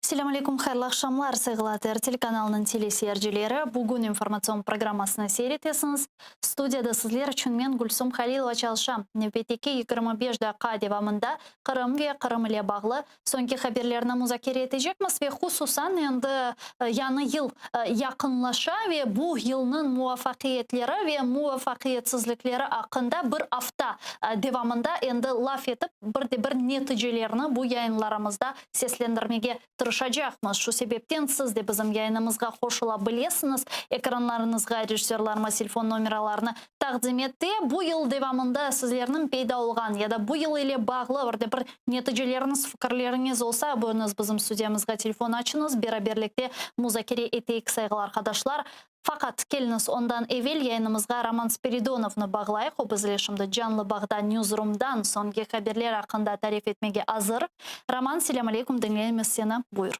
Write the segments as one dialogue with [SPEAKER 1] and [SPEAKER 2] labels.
[SPEAKER 1] Selâm aleyküm, hayırlı aqşamlar, sayğılı ATR telekanalınıñ teleseyircileri. Bugün informatsion programmasını seyir etesiñiz. Studiyada sizler içün men, Gülsum Halilova, çalışam. Nevbetteki 25 daqqa devamında Qırım ve Qırım ile bağlı soñki haberlerni muzakere etecekmiz ve hususan endi yañı yıl yaqınlaşa ve bu yılnıñ muvafaqiyetleri ve muvafaqiyetsizlikleri aqqında bir afta devamında endi laf etip, bir de bir neticelerni bu yayınlarımızda seslendirmege tırışacaqmız. Şu sebepten siz de bizim yayınımızğa qoşula bilesiñiz. Ekranlarıñızğa rejissörlarımız telefon nomeralarını taqdim etti. Bu yıl devamında sizlerniñ peyda olğan ya da bu yıl ile bağlı bir de bir neticeleriñiz, fikirleriñiz olsa, buyurıñız bizim studiyamızğa telefon açıñız, beraberlikte muzakere eteyik, sayğılı arqadaşlar. Faqat, keliñiz, ondan evel yayınımızğa Roman Spiridonovnı bağlayıq, o bizle şimdi canlı bağda Newsroomdan soñki haberler aqqında tarif etmege azır. Roman, selâm aleyküm, diñleymiz seni, buyur.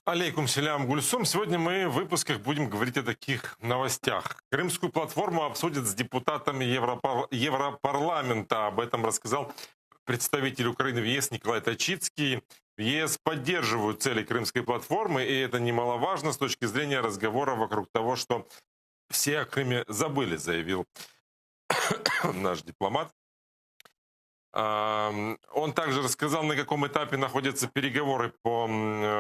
[SPEAKER 2] Алейкум селям, Гульсум. Сегодня мы в выпусках будем говорить о таких новостях. Крымскую платформу обсудят с депутатами Европар... Европарламента. Об этом рассказал представитель Украины в ЕС Николай Точицкий. В ЕС поддерживают цели Крымской платформы, и это немаловажно с точки зрения разговора вокруг того, что все о Крыме забыли, заявил наш дипломат. Он также рассказал, на каком этапе находятся переговоры по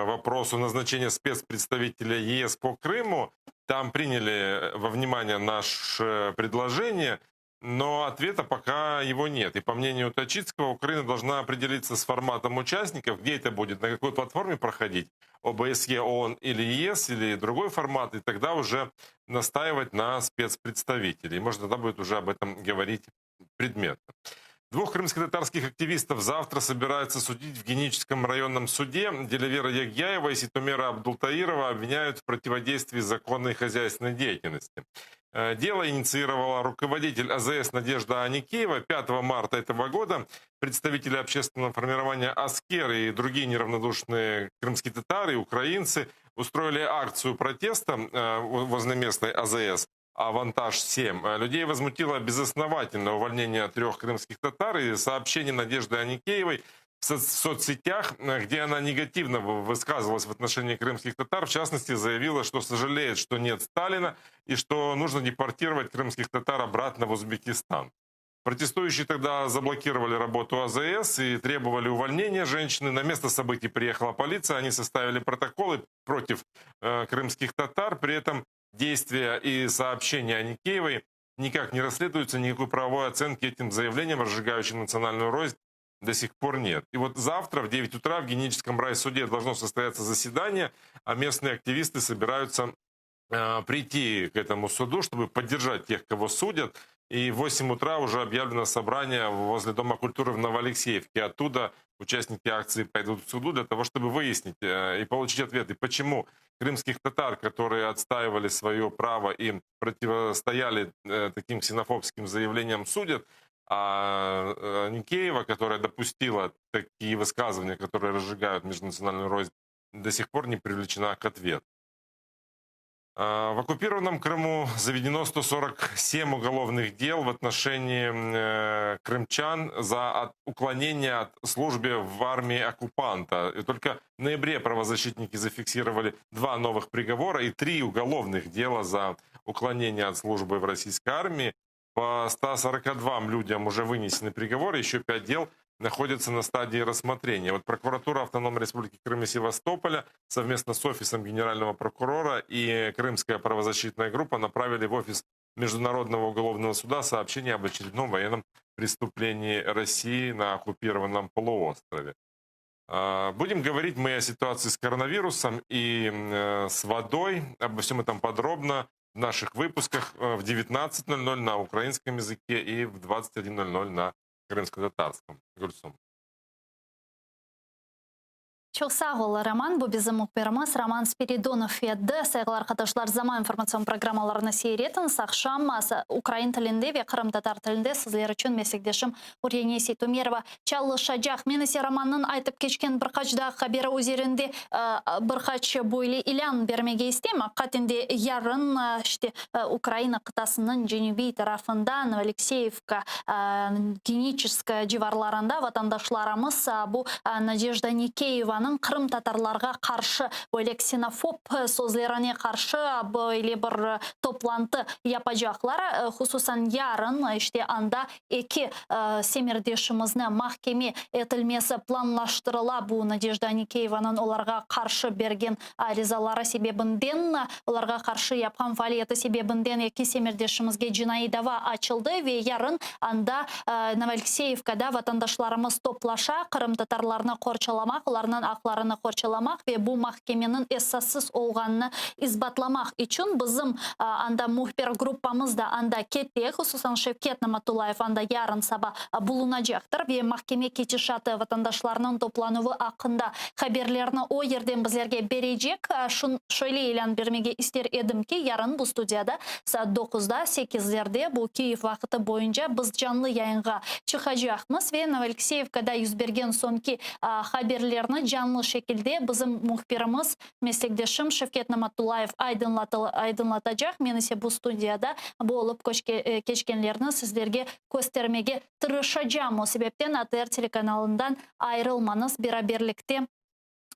[SPEAKER 2] вопросу назначения спецпредставителя ЕС по Крыму. Там приняли во внимание наше предложение, но ответа пока его нет. И по мнению Точицкого, Украина должна определиться с форматом участников, где это будет, на какой платформе проходить, ОБСЕ, ООН или ЕС, или другой формат, и тогда уже настаивать на спецпредставителе. И можно тогда будет уже об этом говорить предметно. Двух крымско-татарских активистов завтра собираются судить в Геническом районном суде. Делявера Ягьяева и Ситумера Абдултаирова обвиняют в противодействии законной хозяйственной деятельности. Дело инициировала руководитель АЗС Надежда Аникеева 5 марта этого года. Представители общественного формирования «Аскер» и другие неравнодушные крымские татары и украинцы устроили акцию протеста возле местной АЗС. «Авантаж-7». Людей возмутило безосновательное увольнение трех крымских татар и сообщение Надежды Аникеевой в соцсетях, где она негативно высказывалась в отношении крымских татар, в частности, заявила, что сожалеет, что нет Сталина и что нужно депортировать крымских татар обратно в Узбекистан. Протестующие тогда заблокировали работу АЗС и требовали увольнения женщины. На место событий приехала полиция, они составили протоколы против крымских татар. При этом действия и сообщения Аникеевой никак не расследуются, никакой правовой оценки этим заявлениям, разжигающим национальную рознь, до сих пор нет. И вот завтра в 9 утра в Геническом райсуде должно состояться заседание, а местные активисты собираются прийти к этому суду, чтобы поддержать тех, кого судят. И в 8 утра уже объявлено собрание возле Дома культуры в Новоалексеевке. Оттуда участники акции пойдут к суду для того, чтобы выяснить и получить ответы, почему крымских татар, которые отстаивали свое право и противостояли таким ксенофобским заявлениям, судят, а Аникеева, которая допустила такие высказывания, которые разжигают межнациональную рознь, до сих пор не привлечена к ответу. В оккупированном Крыму заведено 147 уголовных дел в отношении крымчан за уклонение от службы в армии оккупанта. И только в ноябре правозащитники зафиксировали 2 новых приговора и 3 уголовных дела за уклонение от службы в российской армии. По 142 людям уже вынесены приговоры, еще 5 дел находятся на стадии рассмотрения. Вот прокуратура Автономной Республики Крым и Севастополя совместно с офисом генерального прокурора и Крымская правозащитная группа направили в офис Международного уголовного суда сообщение об очередном военном преступлении России на оккупированном полуострове. Будем говорить мы о ситуации с коронавирусом и с водой. Обо всем этом подробно в наших выпусках в 19:00 на украинском языке и в 21:00 на крымско-татарском. Гульсум.
[SPEAKER 1] Çoq sağ ol, Roman. Bu bizim mühbirimiz Roman Spiridonov edi. Sayğılı arqadaşlar, Zaman informatsion programmalarını seyir etiñiz. Aqşam ukrain tilinde ve qırımtatar tilinde sizler içün meslekdeşim Uryane Seytumerova çalışacaq. Men ise Romannıñ aytıp keçken bir qaç daa haberi üzerinde bir qaç böyle ilân bermege isteyim. Aqiqaten de yarın işte Ukraina qıtasınıñ cenübiy tarafında Novoalekseyevka, Geniçesk civarlarında vatandaşlarımız bu Nadejda Nikeyevanıñ. Anikeyevanıñ qırımtatarlarğa qarşı böyle ksenofob sözlerine qarşı böyle bir toplantı yapacaqlar. Hususan yarın işte anda eki semerdeşimizni mahkeme etilmesi planlaştırıla. Bu Nadejda Anikeyevanıñ olarğa qarşı bergen arizaları sebebinden, olarğa qarşı yapqan faaliyeti sebebinden eki semerdeşimizge cinaiy dava açıldı ve yarın anda Novoalekseyevkada vatandaşlarımız toplaşa, qırımtatarlarnı qorçalamaq, olarnıñ aqlarını qorçalamaq ve bu mahkemeniñ esassız olğanını isbatlamaq içün bizim anda mühbir gruppamız da anda kete, hususan Şevket Namatullayev anda yarın saba bulunacaqtır ve mahkeme ketişatı, vatandaşlarnıñ toplanuvı aqqında haberlerni o yerden bizlerge berecek. Şöyle ilân bermege ister edim ki, yarın bu studiyada saat doquzda, sekizlerde, bu Kyiv vaqıtı boyunca biz canlı yayınğa çıqacaqmız ve Novoalekseyevkada yüz bergen soñki haberlerni canlı şekilde bizim mühbirimiz, meslekdeşim Şevket Namatullayev aydınlatacaq. Men ise bu studiyada bu olıp keçkenlerni sizlerge köstermege tırışacam. O sebepten ATR telekanalından ayırılmañız, beraberlikte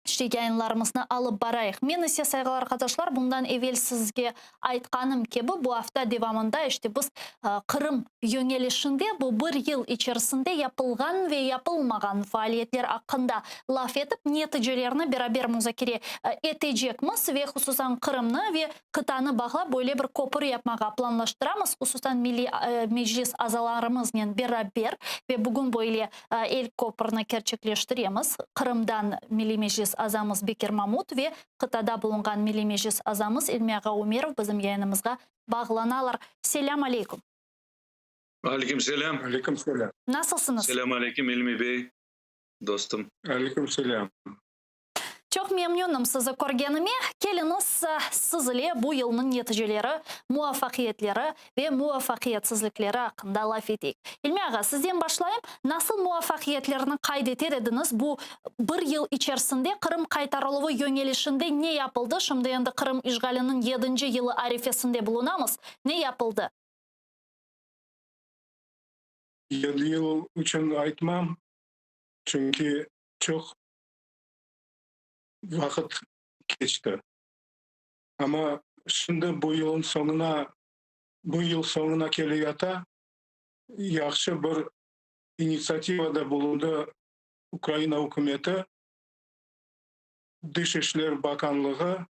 [SPEAKER 1] işte yayınlarımıznı alıp barayıq. Men ise, sayğılı arqadaşlar, bundan evel sizge aytqanım kibi, bu afta devamında işte biz Qırım yöñelişinde bu bir yıl içerisinde yapılğan ve yapılmağan faaliyetler aqqında laf etip, neticelerni beraber muzakere etecekmiz ve hususan Qırımnı ve qıtanı bağlap böyle bir köpür yapmağa planlaştıramız, hususan Milliy Meclis azalarımıznen beraber ve bugün böyle ilk köpürni kerçekleştiremiz, Qırımdan Milliy Meclis azamız Bekir Mamut ve qıtada bulunğan Milliy Meclis azamız İlmi ağa Ümerov bizim yayınımızğa bağlanalar. Selâm aleyküm.
[SPEAKER 3] Aleyküm selâm.
[SPEAKER 4] Aleyküm selâm.
[SPEAKER 1] Nasılsıñız?
[SPEAKER 3] Selâm aleyküm, İlmi bey, dostum.
[SPEAKER 4] Aleyküm selâm.
[SPEAKER 1] Çoq memnünim sizi körgenime. Keliñiz, siz ile bu yılnıñ neticeleri, muvafaqiyetleri ve muvafaqiyetsizlikleri aqqında laf eteyik. İlmi ağa, sizden başlayım. Nasıl muvafaqiyetlerni qayd eter ediñiz? Bu bir yıl içerisinde Qırım qaytarıluvı yöñelişinde ne yapıldı? Şimdi endi Qırım işğaliniñ yedinci yılı arifesinde bulunamız. Ne yapıldı?
[SPEAKER 4] Yedi yıl içün aytmam, çünki çoq vaqıt keçti. Amma şimdi bu yılın soñuna, bu yıl soñuna keleyata, yahşı bir initsiativada bulundı Ukraina ükümeti, Dış işler bakanlığı,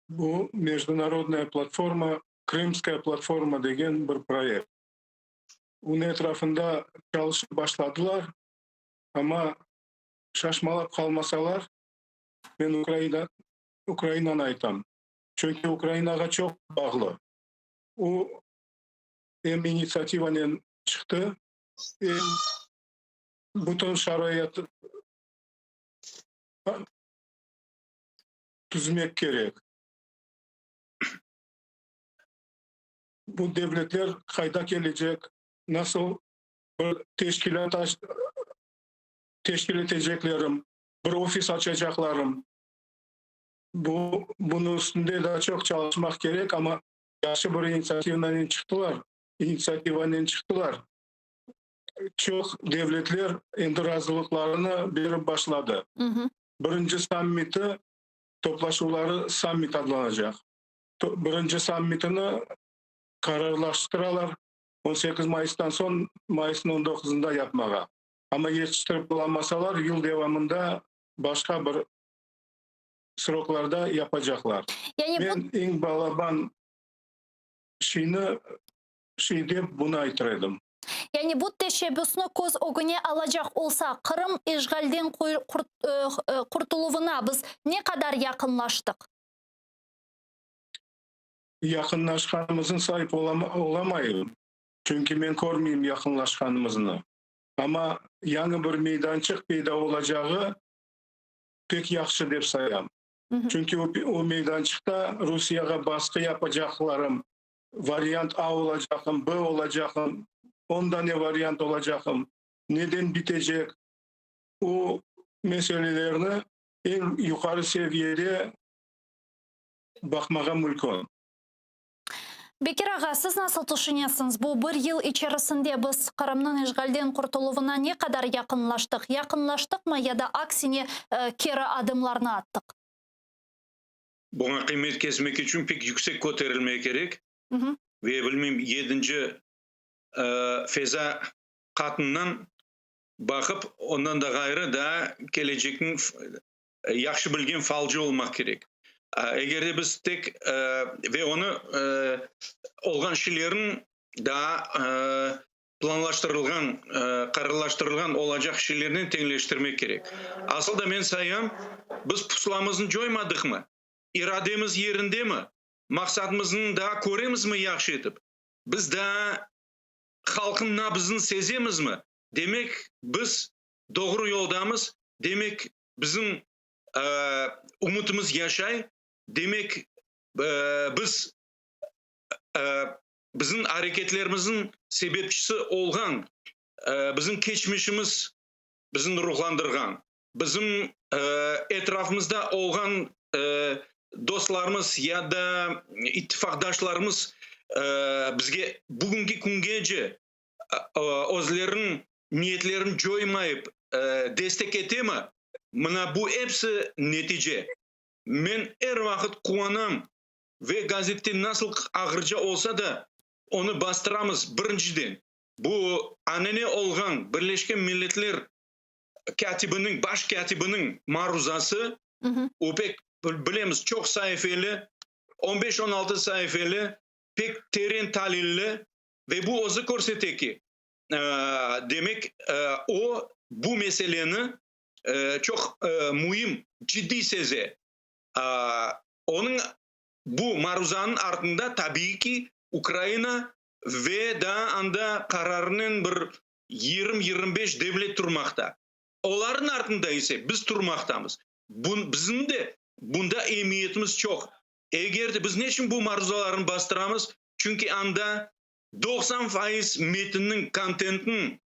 [SPEAKER 4] bu Mejdunarodnaya platforma, Krımskaya platforma degen bir proyekt. Onıñ etrafında çalışıp başladılar, amma şaşmalap qalmasalar, men Ukraina, Ukrainanı aytam, çünki Ukrainağa çoq bağlı. O, em initsiativanen çıqtı, em bütün şarait tüzmek kerek. Bu devletler qayda kelecek, nasıl bir teşkilât teşkil eteceklerim, bir ofis açacaqlarım. Bu, bunıñ üstünde daa çoq çalışmaq kerek, amma yahşı bir initsiativanen çıqtılar, initsiativanen çıqtılar. Çoq devletler endi razılıqlarını berip başladı. Birinci sammiti, toplaşuvları sammit adlanacaq. Birinci sammitini qararlaştıralar 18 mayıstan soñ, mayısnıñ on doquzında yapmağa. Amma yetiştirip olamasalar, yıl devamında başqa bir sroklarda yapacaqlar.
[SPEAKER 1] Yani
[SPEAKER 4] Men eñ balaban şeyni, şey dep bunı aytır edim.
[SPEAKER 1] Yani bu teşebbüsni köz ögüne alacaq olsaq, Qırım işğalden qurtuluvına biz ne qadar yaqınlaştıq?
[SPEAKER 4] Yaqınlaşqanımıznı sayıp olamayım, çünki men körmeyim yaqınlaşqanımıznı. Amma yañı bir meydançıq peyda olacağı pek yahşı dep sayam. Çünki o meydançıqta Rusiyeğa basqı yapacaqlarım, variant A olacaqım, B olacaqım, on dane variant olacaqım, neden bitecek, o meselelerni eñ yuqarı seviyede baqmağa mülkün.
[SPEAKER 1] Bekir ağa, siz nasıl tüşünesiñiz, bu bir yıl içerisinde biz Qırımnıñ işğalden qurtuluvına ne qadar yaqınlaştıq? Yaqınlaştıqmı ya da aksine keri adımlarnı attıq?
[SPEAKER 3] Buña qıymet kesmek içün pek yüksek köterilmek kerek ve, bilmeyim, yedinci feza qatından baqıp, ondan da ğayrı daa kelecekniñ yahşı bilgen falcı olmaq kerek. Eger de biz tek ve onı olğan şeylerniñ daa planlaştırılğan, qararlaştırılğan olacaq şeylernen teñleştirmek kerek. Asıl da men sayam, biz pusulamıznı coymadıqmı? İrademiz yerindemi? Maqsadımıznı daa köremizmi yahşı etip? Biz daa halqnıñ nabızını sezemizmi? Demek, biz doğru yoldamız, demek, bizim ümütimiz yaşay, demek, biz bizim areketlerimizniñ sebepçisi olğan, bizim keçmişimiz bizni ruhlandırğan, bizim etrafımızda olğan dostlarımız ya da ittifaqdaşlarımız bizge bugünki küngece özleriniñ niyetlerini coymayıp destek etemi, mına bu episi netice. Men er vaqıt quvanam ve gazette nasıl ağırca olsa da, onı bastıramız, birinciden, bu anane olğan Birleşken Milletler kâtibiniñ, baş kâtibiniñ maruzası, o pek, bilemiz, çoq saifeli, on beş-on altı saifeli, pek teren talilli ve bu özü körsete ki, demek, o, bu meseleni çoq müim, ciddiy seze. Onıñ bu maruzanıñ artında, tabiiy ki, Ukraina ve daa anda qararınen bir 20-25 devlet turmaqta. Olarnıñ artında ise biz turmaqtamız. Bizim de bunda emiyetimiz çoq. Eger de biz ne içün bu maruzalarnı bastıramız? Çünki anda 90% metinniñ, kontentniñ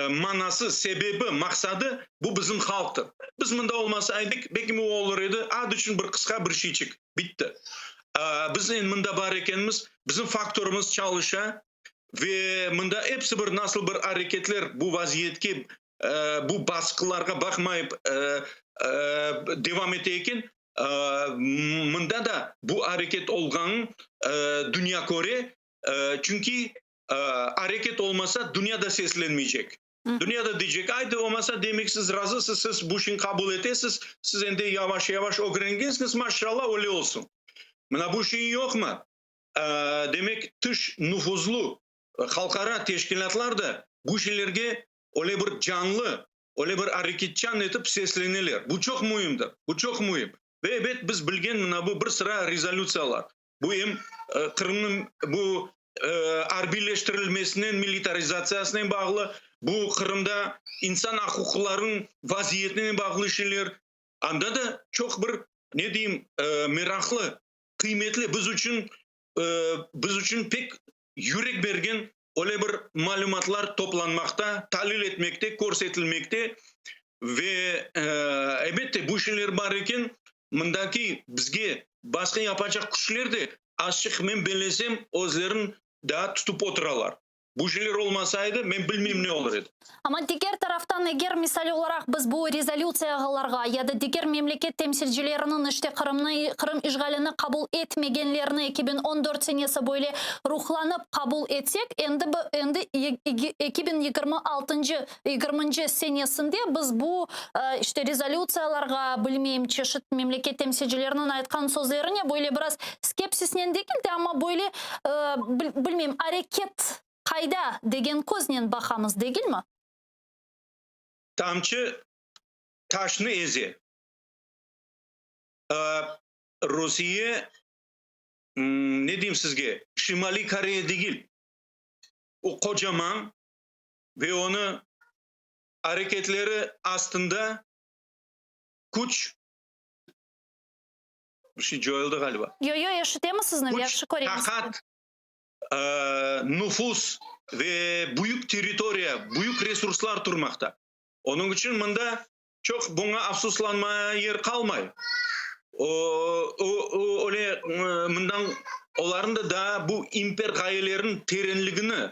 [SPEAKER 3] manası, sebebi, maqsadı bu bizim halqtır. Biz mında olmasaydık, belki bu olur edi, ad içün bir qısqa bir şeyçik, bitti. Biz endi mında bar ekenmiz, bizim faktorımız çalışa ve mında episi bir nasıl bir areketler bu vaziyetke, bu basqılarğa baqmayıp devam ete eken, mında da bu areket olğanın dünya köre, çünki areket olmasa, dünya da seslenmeycek. Dünya da deycek, aydı, olmasa, demek siz razısız, siz bu işni qabul etesiz, siz endi yavaş-yavaş ögrengensiñiz, maşallah, öyle olsun. Mına bu şey yoqmı? Demek, tış nufuzlı halqara teşkilâtlar da bu şeylerge öyle bir canlı, öyle bir areketçan etip sesleneler. Bu çoq müimdir, bu çoq müim. Ve ebet, biz bilgen mına bu bir sıra rezolütsiyalar. Bu em Qırımnıñ bu arbiyleştirilmesinen, militarizatsiyasınen bağlı, bu Qırımda insan aq-uquqlarınıñ vaziyetinen bağlı şeyler. Anda da çoq bir, ne deyim, meraqlı, qıymetli, biz içün, biz içün pek yürek bergen öyle bir malümatlar toplanmaqta, talil etmekte, körsetilmekte. Ve, elbette, bu şeyler bar eken, mındaki bizge basqı yapacaq küçler de azçıq, men bellesem, özlerini daa tutıp oturalar. Bu şeyler olmasaydı, men bilmeyim ne olur edi.
[SPEAKER 1] Amma diger taraftan, eger, misal olaraq, biz bu rezolütsiyalarğa ya da diger memleket temsilcileriniñ, işte, Qırımnı, Qırım işğalini qabul etmegenlerini 2014 senesi böyle ruhlanıp qabul etsek, endi, endi 2026-ncı, yigirminci senesinde biz bu, işte, rezolütsiyalarğa, bilmeyim, çeşit memleket temsilcileriniñ aytqan sözlerine böyle biraz skepsisnen degil de, amma böyle, bilmeyim, areket qayda degen köznen baqamız, degilmi?
[SPEAKER 3] Tamçı taşnı eze. Rusiye, ne deyim sizge, Şimaliy Koreya degil. O qocaman ve onı areketleri astında küç, bir şey coyuldı ğaliba.
[SPEAKER 1] Yo, yo, eşitemiz sizni,
[SPEAKER 3] Küç,
[SPEAKER 1] yahşı köremiz.
[SPEAKER 3] taqat, nufuz ve büyük territoriya, büyük resurslar turmaqta. Onıñ içün mında çoq buña afsuslanmaya yer qalmay. O, o, öyle mından olarnıñ da daa bu imper ğayeleriniñ terenligini,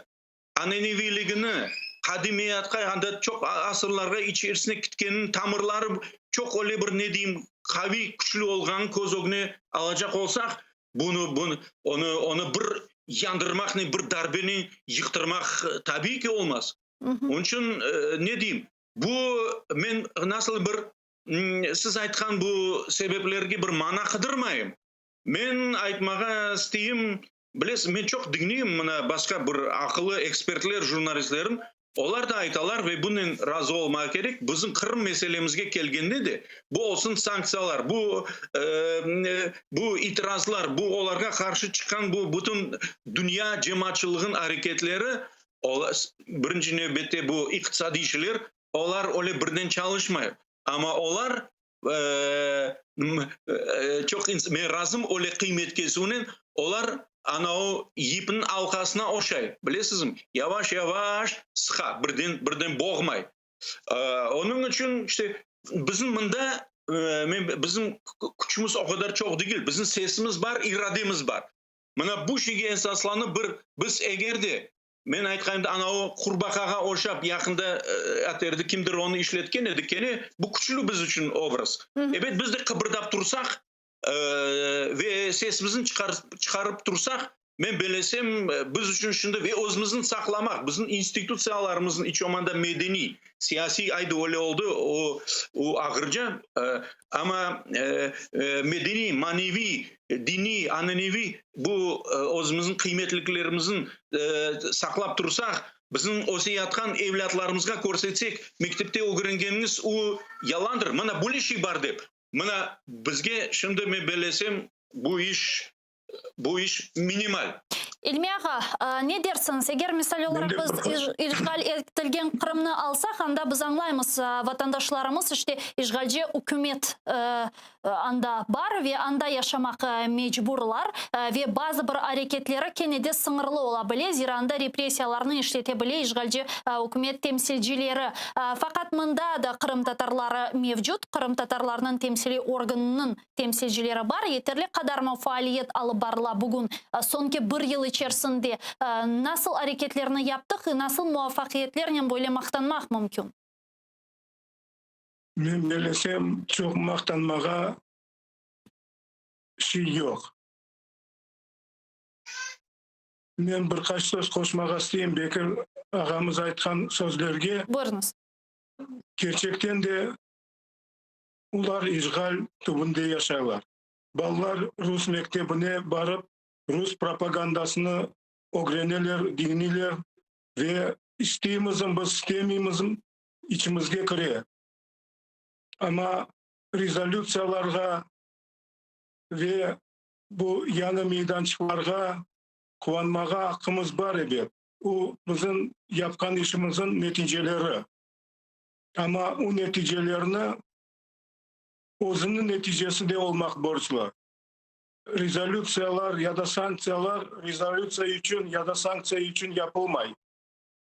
[SPEAKER 3] ananeviyligini, qadimiyatqa, anda çoq asırlarğa içerisine kitkeniniñ tamırları çoq öyle bir, ne deyim, qaviy, küçlü olğanın köz ögüne alacaq olsaq, bunı, bunı, onı, onı bir yandırmaqnen, bir darbenen yıqtırmaq tabiiy ki olmaz. Onıñ içün, ne deyim, bu men nasıl bir Siz aytqan bu sebeplerge bir mana qıdırmayım. Men aytmağa isteyim, bilesiz, men çoq diñleyim mına başqa bir aqıllı ekspertler, jurnalistlerin, olar da aytalar ve bunen razı olmağa kerek, bizim Qırım meselemizge kelgende de, bu olsun sanktsiyalar, bu bu itirazlar, bu olarğa qarşı çıqqan bu bütün dünya cemaatçılığın areketleri, birinci nevbette bu iqtisadiy işler, Olar öyle birden çalışmay, amma olar çoq men razım öyle qıymet kesüvnen, olar ana o yipniñ alqasına oşay, bilesizmi, yavaş-yavaş sıqa, birden birden boğmay. Onıñ içün işte bizim mında men bizim küçümiz o qadar çoq degil, bizim sesimiz bar, irademiz bar. Mına bu şeyge esaslanıp bir biz eger de Men aytqanımda, ana o qurbaqağa oşap yaqında aterdi, kimdir onı işletken edi kene, bu küçlü biz içün obraz. Ebet, biz de qıbırdap tursaq ve sesimizni çıqarıp tursaq, men belesem, biz içün şimdi ve özümizni saqlamaq, bizim institutsiyalarımıznı, iç olmağanda medeniy, siyasiy, aydı öyle oldı, o, o ağırca, amma medeniy, maneviy, diniy, ananeviy bu özümizniñ qıymetliklerimizni saqlap tursaq, bizim öseyatqan evlâtlarımızğa körsetsek, mektepte ögrengeniñiz o yalandır, mına böyle şey bar dep, mına bizge şimdi men bellesem, bu iş Bu iş minimal.
[SPEAKER 1] İlmi ağa, ne dersiñiz, eger misal olaraq biz işğal etilgen Qırımnı alsaq, anda biz añlaymız, vatandaşlarımız, işte, işğalci ükümet anda bar ve anda yaşamaq mecburlar ve bazı bir areketleri kene de sıñırlı ola bile, zira anda repressiyalarnı işlete bile işğalci ükümet temsilcileri. Faqat mında da qırımtatarları mevcut, qırımtatarlarnıñ temsiliy organınıñ temsilcileri bar. Yeterli qadarmı faaliyet alıp barıla bugün, soñki bir yıl içersinde? Nasıl areketlerni yaptıq, nasıl muvafaqiyetlernen böyle maqtanmaq mümkün?
[SPEAKER 4] Men bellesem, çoq maqtanmağa şey yoq. Men bir qaç söz qoşmağa isteyim Bekir ağamız aytqan sözlerge.
[SPEAKER 1] Buyurıñız.
[SPEAKER 4] Kerçekten de, Olar işğal tübünde yaşaylar. Balalar rus mektebine barıp, rus propagandasını ögreneler, diñleyler ve isteymizmi biz, istemeymizmi, içimizge kire. Amma rezolütsiyalarğa ve bu yañı meydançıqlarğa quvanmağa aqqımız bar, ebet. O, bizim yapqan işimizniñ neticeleri. Amma o neticelerni özüniñ neticesi de olmaq borclu. Rezolütsiyalar ya da sanktsiyalar rezolütsiya içün ya da sanktsiya içün yapılmay.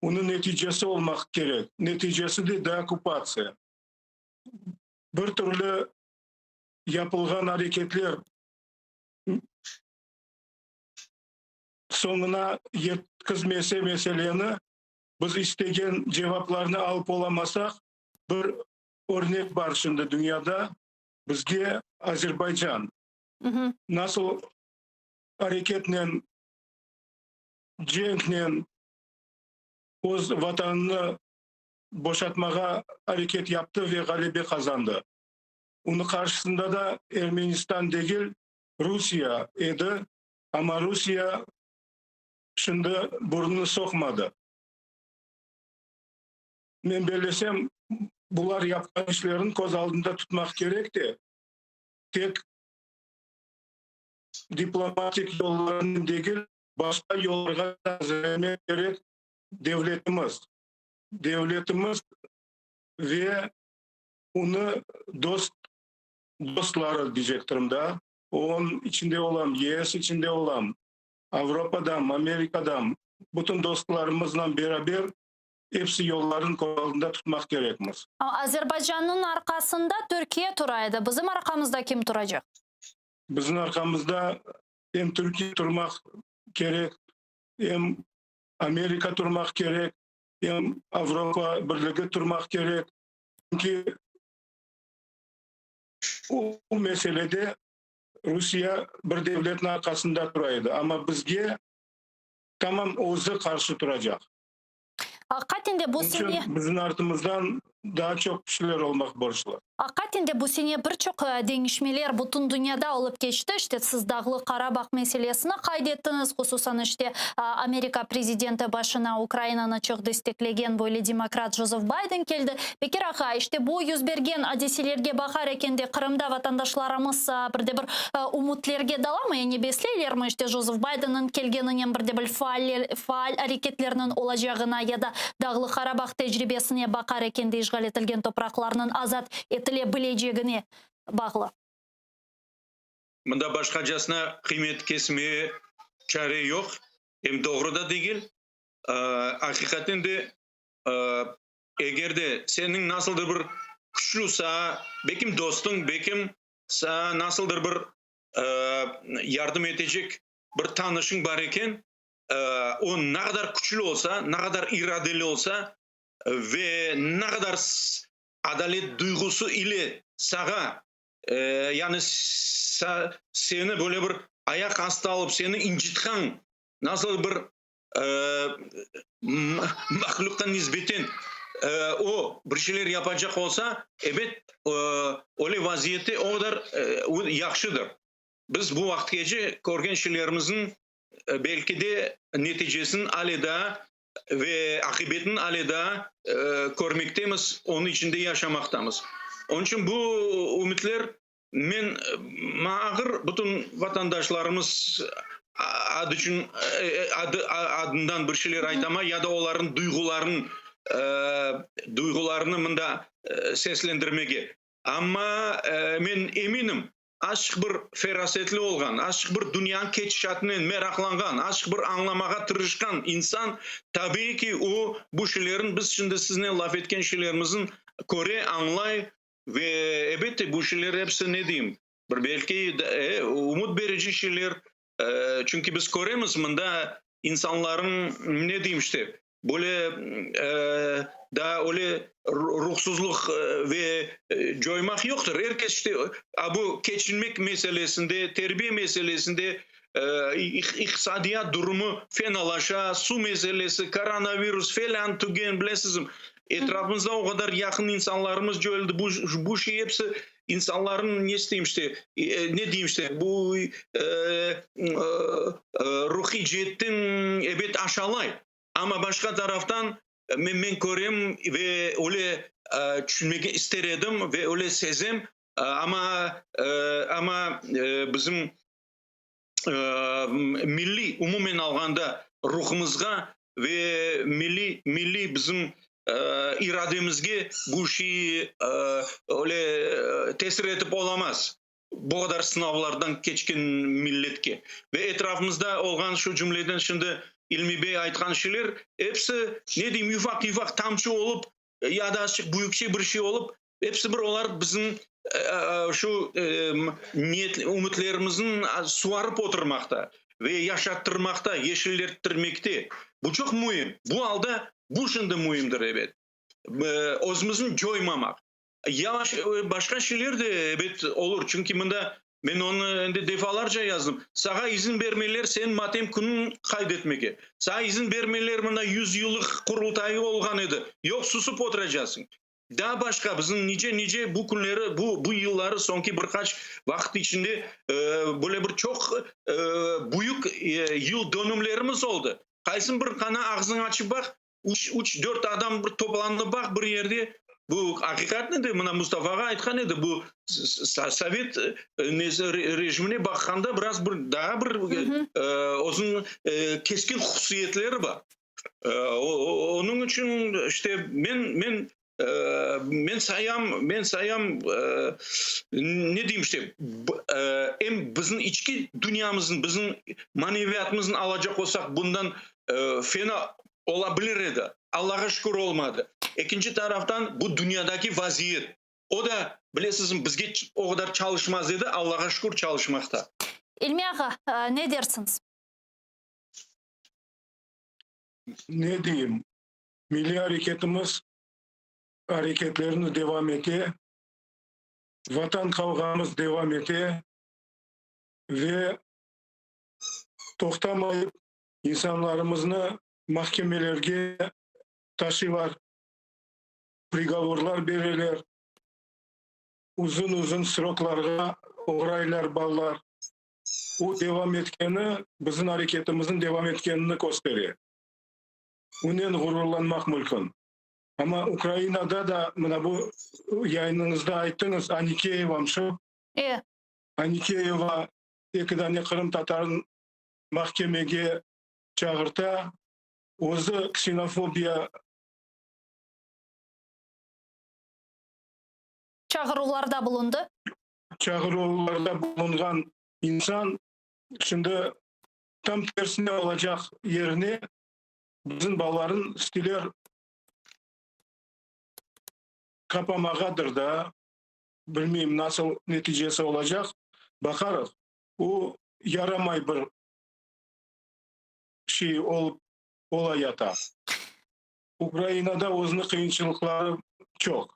[SPEAKER 4] Onıñ neticesi olmaq kerek. Neticesi de deokkupatsiya. Bir türlü yapılğan areketler soñuna yetkizmese meseleni, Biz istegen cevaplarnı alıp olamasaq, bir örnek bar şimdi dünyada, bizge Azerbaycan nasıl areketnen, cenknen öz vatanını boşatmağa areket yaptı ve ğalebe qazandı. Onıñ qarşısında da Ermenistan degil, Rusiye edi, amma Rusiye Şimdi burnunı soqmadı. Men bellesem, bular yapqan işlerini köz aldında tutmaq kerek de, tek diplomatik yollarnen degil, başqa yollarğa da azirlemek kerek devletimiz. Devletimiz ve onı dost, dostları diycektirim da, onıñ içinde olam, YES içinde olam, Avropadam, Amerikadam, bütün dostlarımızla beraber episi yolların köz aldında tutmaq kerekmiz.
[SPEAKER 1] Azerbaycannıñ arqasında Türkiye tura edi. Bizim arqamızda kim turacaq?
[SPEAKER 4] Bizim arqamızda em Türkiye turmaq kerek, em Amerika turmaq kerek, em Avropa Birligi turmaq kerek. Çünki o meselede Rusiye bir devletniñ arqasında tura edi, amma bizge tamam özü qarşı turacaq.
[SPEAKER 1] Aqiqaten de bu
[SPEAKER 4] Onıñ
[SPEAKER 1] sene
[SPEAKER 4] içün bizim artımızdan daa çoq kişiler olmaq borclu.
[SPEAKER 1] Aqiqaten de bu sene bir çoq deñişmeler bütün dünyada olıp keçti. İşte, siz Dağlı Qarabağ meselesini qayd ettiñiz, hususan, işte, Amerika prezidenti başına Ukrainanı çoq desteklegen böyle demokrat Jozef Bayden keldi. Bekir ağa, işte bu yüz bergen adiselerge baqar ekende Qırımda vatandaşlarımız bir de bir ümütlerge dalamı, yani besleylermi, işte, Jozef Baydenniñ kelgeninen bir de bir faal areketlerniñ olacağına ya da Dağlı Qarabağ tecribesine baqar ekende işğal etilgen topraqlarnıñ azat etile bilecegine bağlı?
[SPEAKER 3] Mında başqacasına qıymet kesmeye çare yoq, em doğru da degil. Aqiqaten de, eger de seniñ nasıldır bir küçlü saa, belkim dostuñ, belkim saa nasıldır bir yardım etecek bir tanışıñ bar eken, o ne qadar küçlü olsa, ne qadar iradeli olsa ve ne qadar adalet duyğusı ile sağa, yani seni böyle bir ayaq astı alıp, seni incitqan nasıl bir mahlüqqa nisbeten o bir şeyler yapacaq olsa, ebet, öyle vaziyette o qadar yahşıdır. Biz bu vaqıtqece körgen şeylerimizniñ belki de neticesini ale daa ve aqibetini ale daa körmektemiz, onıñ içinde yaşamaqtamız. Onıñ içün bu ümütler men maña ağır bütün vatandaşlarımız adı içün adı adından bir şeyler aytama ya da olarnıñ duyğuların duyğularını mında seslendirmege. Amma men eminim, azçıq bir ferasetli olğan, azçıq bir dünyanıñ ketişatınen meraqlanğan, azçıq bir añlamağa tırışqan insan, tabiiy ki, o, bu şeylerni, biz şimdi siznen laf etken şeylerimizniñ köre, añlay ve, elbette, bu şeyler episi, ne deyim, bir belki ümüt berici şeyler, çünki biz köremiz mında insanlarnıñ, ne deyim işte, böyle daa öyle ruhsuzlıq ve coymaq yoqtır. Er kes işte a bu keçinmek meselesinde, terbiye meselesinde, iqtisadiyat durumı fenalaşa, suv meselesi, koronavirus, felân, tügen, bilesizmi, etrafımızda o qadar yaqın insanlarımız coyuldı. Bu, bu şey episi insanlarnıñ, ne isteyim işte, ne deyim işte, bu ruhiy ceetten ebet aşalay. Amma başqa taraftan men körem ve öyle tüşünmege ister edim ve öyle sezem, amma bizim milliy, umumen alğanda, ruhumızğa ve milliy bizim irademizge bu şey öyle tesir etip olamaz, bu qadar sınavlardan keçken milletke. Ve etrafımızda olğan, şu cümleden şimdi İlmi bey aytqan şeyler, episi, ne deyim, ufaq-ufaq tamçı olıp ya da azçıq büyükçe bir şey olıp, episi bir olar bizim şu niyet, ümütlerimizni suvarıp oturmaqta ve yaşattırmaqta, yeşillettirmekte. Bu çoq müim. Bu alda bu şimdi müimdir, ebet. Özümizni coymamaq. Yavaş başqa şeyler de, ebet, olur. Çünki mında men onı endi defalarca yazdım. Sağa izin bermeyler sen matem künün qayd etmege. Sağa izin bermeyler, mında 100 yıllıq qurultayı olğan edi. Yoq, susıp oturacaqsıñ. Daa başqa bizim nice-nice bu künleri, bu yılları, soñki bir qaç vaqıt içinde böyle bir çoq büyük yıl dönümlerimiz oldı. Qaysın bir qana ağzıñı açıp baq, üç, dört adam bir toplandı, baq, bir yerde. Bu aqiqatnen de mına Mustafağa aytqan edi, bu sovet rejimine baqqanda biraz bir daa bir özüniñ keskin hususiyetleri bar. Onıñ içün işte men sayam, ne deyim işte, em bizim içki dünyamıznıñ, bizim maneviyatımıznı alacaq olsaq, bundan fena ola bilir edi. Allahqa şükür, olmadı. Ekinci taraftan, bu dünyadaki vaziyet. O da, bilesizmi, bizge o qadar çalışmaz edi, Allağa şükür, çalışmaqta.
[SPEAKER 1] İlmi ağa, ne dersiñiz?
[SPEAKER 4] Ne deyim? Milliy areketimiz areketlerini devam ete, Vatan qavğamız devam ete ve toqtamayıp insanlarımıznı mahkemelerge taşıylar, prigovorlar bereler, uzun-uzun sroklarğa oğraylar balalar. O devam etkeni bizim areketimizniñ devam etkenini köstere. Onen ğururlanmaq mümkün. Amma Ukrainada da mına bu yayınıñızda ayttıñız, Anikeyeva şu.
[SPEAKER 1] E.
[SPEAKER 4] Anikeyeva eki dane qırımtatarın mahkemege çağırta, özü ksenofobiya.
[SPEAKER 1] Çağıruvlarda bulundı.
[SPEAKER 4] Çağıruvlarda bulunğan insan şimdi tam tersine olacaq yerine bizim balaların istiler qapamağadır da, bilmeyim nasıl neticesi olacaq, baqarıq. O yaramay bir şey olıp ola yata. Ukrainada özüniñ qıyınçılıqları çoq.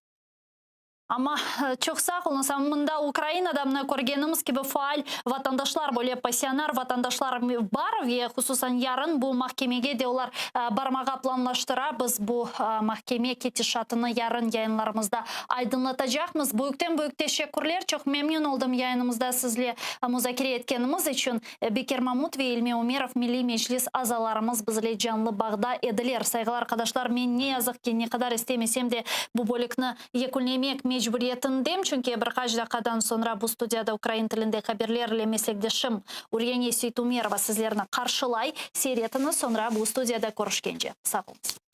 [SPEAKER 1] Amma çoq sağ oluñız. Amma mında Ukrainada mına körgenimiz kibi faal vatandaşlar, böyle passionar vatandaşlar bar ve hususan yarın bu mahkemege de olar barmağa planlaştıra. Biz bu mahkeme ketişatını yarın yayınlarımızda aydınlatacaqmız. Büyükten-büyük teşekkürler. Çoq memnün oldım yayınımızda sizle muzakere etkenimiz içün. Bekir Mamut ve İlmi Umerov Milliy Meclis azalarımız bizle canlı bağda ediler. Sayğılı arqadaşlar, men ne yazıq ki, ne qadar istemesem de bu bölükni yekünlemek mecburiyetindem, çünki bir qaç daqqadan soñra bu studiyada ukrain tilinde haberler ile meslekdeşim Uryane Seytumerova sizlerni qarşılay. Seyir etiñiz, soñra bu studiyada körüşkence. Sağ oluñız.